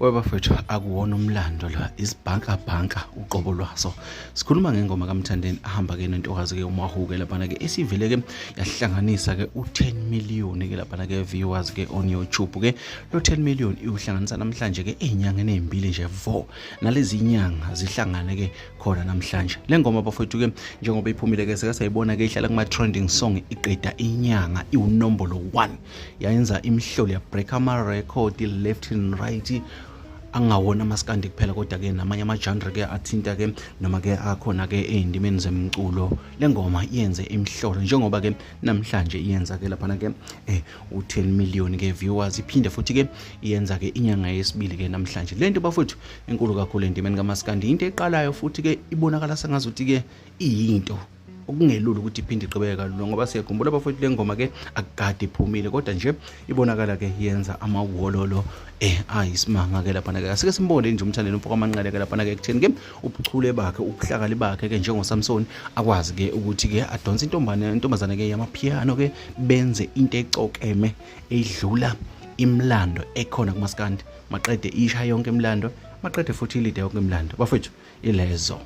Webafethu akuwona umlando lo isibhankabhanka uqobo lwaso. Sikhuluma ngengoma kaMthandeni ahamba ke nentokazi ke uMahuke laphana ke esivele ke yahlanganisa ke u10 million ke laphana ke viewers ke on YouTube ke lo 10 million iwuhlanganisa namhlanje ke ezinyangeni ezimbili nje vo nalezi inyanga zihlangane ke khona namhlanje. Le ngoma bafethu ke njengoba iphumile ke seke sayibona ke ihlala kuma trending song iqeda inyanga iwunombolo 1 yayenza imihlolo ya break ama record left and right angawona amaskandi kuphela kodwa ke namanye ama-genre ke athinta ke noma ke akhona ke ey'ndimeni zemculo le ngoma iyenze imihlolo njengoba ke namhlanje iyenza ke laphana ke u-10 million ke viewers iphinde futhi ke iyenza ke inyanga yesibili ke namhlanje le nto bafowethu enkulu kakhulu endimeni kamaskandi into eqalayo futhi ke ibonakala sengazuthi ke iyinto okungelula ukuthi iphinde igqibeke kalula ngoba siyakhumbula bafowethu le ngoma ke akukade iphumile kodwa nje ibonakala ke yenza amawololo ayisimanga ke laphana ke asike simbone nje uMthandeni umfo kaManqele ke laphana ke ekutheni ke ubuchule bakhe ubuhlakali bakhe ke njengoSamson akwazi ke ukuthi ke adonse intombane intombazane ke yamapiano ke benze into ecokeme edlula imlando ekhona kumaskandi maqede isha yonke imlando maqede futhi ilide yonke imlando bafowethu ilezo.